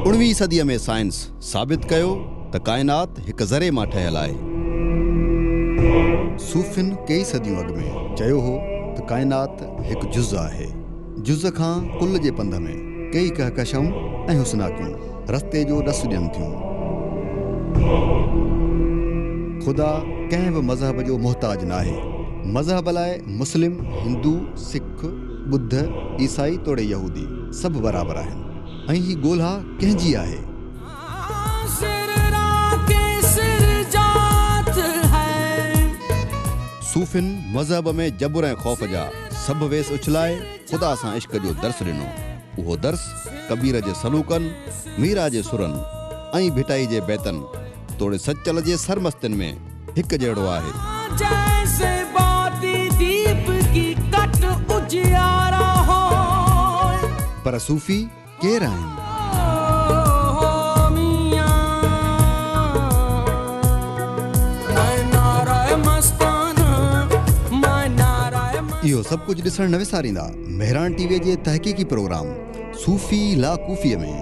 اڻويهين صديء ۾ سائنس ثابت ڪيو ته ڪائنات هڪ ذري مان ٺهيل آهي. صوفين ڪيئي صديون اڳ ۾ چيو هو ته ڪائنات هڪ جز آهي. جز کان ڪل جي پنڌ ۾ ڪيئي ڪهڪشائون ۽ حسناڪيون رستي جو ڏس ڏين ٿيون. خدا ڪنهن به مذهب جو محتاج ناهي. مذهب لاء مسلم، هندو، سک، ٻڌ، عيسائي توڙي يهودي سڀ برابر آهن ۽ هي ڳولها ڪنهن جي آهي؟ صوفين مذهب ۾ جبر ۽ خوف جا سڀ ويس اڇلائي خدا سان عشق جو درس ڏنو. اهو درس ڪبير جي سلوڪن، ميرا جي سرن ۽ ڀٽائي جي بيتن توڙي سچل جي سرمستين ۾ هڪ جهڙو آهي. پر صوفي ڪير آهن؟ اهو سڀ ڪجهه ڏسڻ نه وساريندا مهراڻ ٽي وي جي تحقيقي پروگرام صوفي لا ڪوفي ۾.